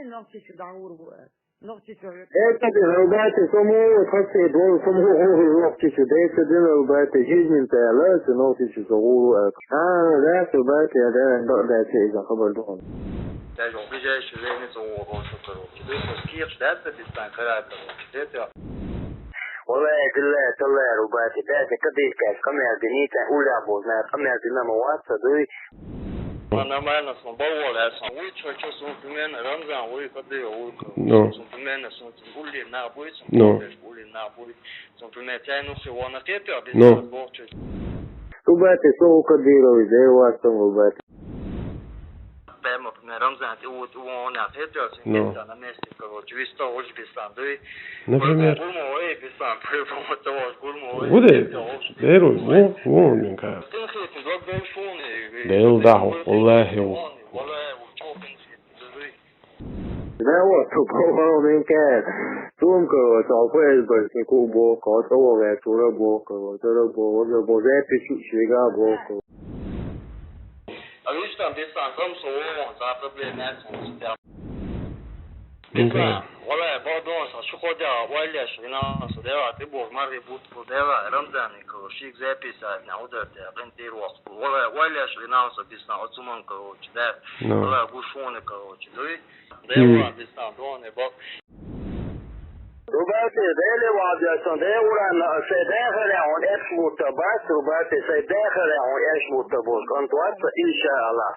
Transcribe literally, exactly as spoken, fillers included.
Нохчийчу дӀагӀур бу аьлла. Нохчийчу хӀу- Децадина, Рубати, со муха тхасе долу, со муха гӀур Нохчийчу, децадина, Рубати, жизнь тӀе аьлла, цу Нохчийчу со гӀур аьлла. А, да, Рубати, я, да, да, да, цу иза хабар ду хьуна. Даже ближайшее время со гӀур, короче, децо кийча дац, децан карай, короче, децо. Валлай, биллай, таллай, Рубати, баьте кадийкаш, къамел динийта, уллехь бозна, къамел дина ма вац, дуй. Ма нормально сон, баввал, сон. Вуй, чо, чо, сон примерно Рамзан, вуй, кадыйо, вуй, Ну. Сон примерно, сон, сон, улли на буй, сон, Ну. Улли на буй, сон примерно, тяй, ну, хи, вона, кепя, без Ну. Нас, бог, чо. Рубати, со у Кадыровой, да и вас там, Рубати. Прямо, примерно, Рамзан, ты вот, он, а, кепя, сон, Ну. Кепя, на месте, короче, виста, уж, без там, дуй. Например? Гурмо, ой, бисам, по-любому, того ж гурмо, ой, Вуде? Бисам, Деру, вон, вон, вон, вон, вон. Дел даху, валлахи, вон. Да вот, по-моему, сумка, вот, а, фейсбук, не кубок, вот, того, я тура бока, вот, тура бока, вот, запись, швега бока. А видишь, там, без там, там, со, за проблемы, Бисам, валлай, бо дон, со, шу ходя, валлай, шу, вина, со, дела, ты бог, марри, будку, дела, Рамзан, короче, их записать, на удар, ты, бен, ты, рох, валлай, валлай, шу, вина, со, бисам, отсуман, короче, да. Ну. Валлай, гушоны, короче, дуй. Дела, бисам, дон, и бо. Рубати, дели, вадя, сон, де, уран, се, де, хере, он, эш, мута, бас, Рубати, се, де, хере, он, эш, мута, бос, он, туатса, иншаллах.